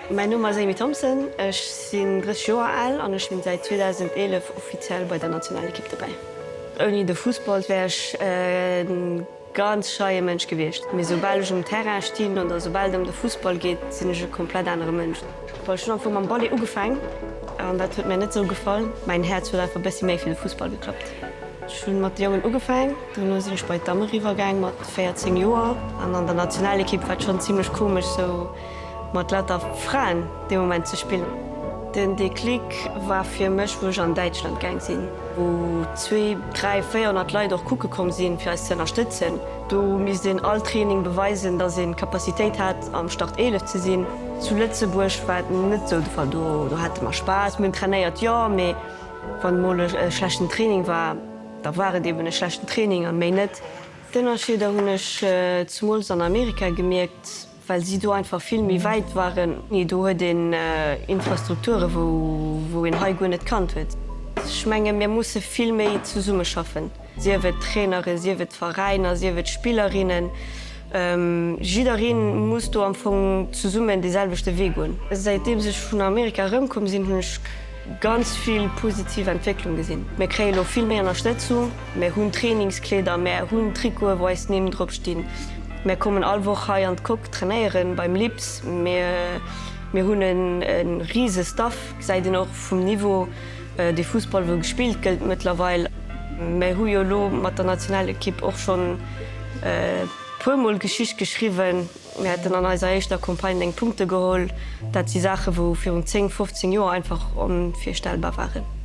Mäin Numm ass Amy Thompson, ech sinn 30 Joer al an ech sinn säit 2011 offiziell bei der Nationalekipp dobäi. Ouni de Fussball wär ech e ganz scheie Mënsch gewiescht, mee soubal ech um Terrain stinn oder soubal et ëm de Fussball geet, sinn ech e komplett anere Mënsch. Ech hunn am Fong mam Ballet ugefaang an dat huet mir net sou gefall. Mäin Häerz huet einfach e bëssi méi fir de Fussball geklappt. Ech hunn mat de Jongen ugefaang, dono sinn ech bei d'Damme riwwer gaang mat 14 Joer an an der Nationalekipp war et schonn zimmlech komesch sou mat lauter Fraen dee Moment ze spillen. Den Déclic war fir mech wou ech an Däitschland gaang sinn, wou zwee, dräi, 400 Leit och kucke komm sinn fir eis ze ënnerstëtzen. Do misst een all Training beweisen, dass een d'Capacitéit hat am Start 11 ze sinn. Zu Lëtzebuerg war et net sou de Fall, do hate mer Spaass, mir hunn trainéiert jo, mee Wann mol e schlechten Training war, da war et eben e schlechten Training an méi net. D'Ënnerscheeder hunn ech zemools an Amerika gemierkt, well si do einfach vill méi wäit waren. Do huet een Infrastrukture wou een hei guer net kannt huet. Ech menge mir musse vill méi zesummeschaffen, sief et d'Traineren, sief et d'Veräiner, sief et d'Spillerinnen. Jidderee muss do am Fong zesummen dee selwechte Wee goen. Säitdeems ech vun Amerika erëmkomm sinn, hunn ech ganz vill positiv Entwécklung gesinn. Mir kréie lo vill méi Ënnerstëtzung, mir hunn Trainingskleeder, mär hunn Trikote wou eis Nimm drop stinn, mär kommen all Woch hei an d'Coque trainéieren beim Lips, mir mir hunn e rise Staff, gesäit een och vum Niveau dee Fussball wou gespillt gëllt mëttlerweil. Mär hu jo lo mat der Nationalekipp och schonn e puermol Geschicht geschriwwen. Mir hätten an eiser éischter Campagne 9 Punkte geholl. Dat si Saachen, wou virun 10, 15 Joer einfach onvirstellbar waren.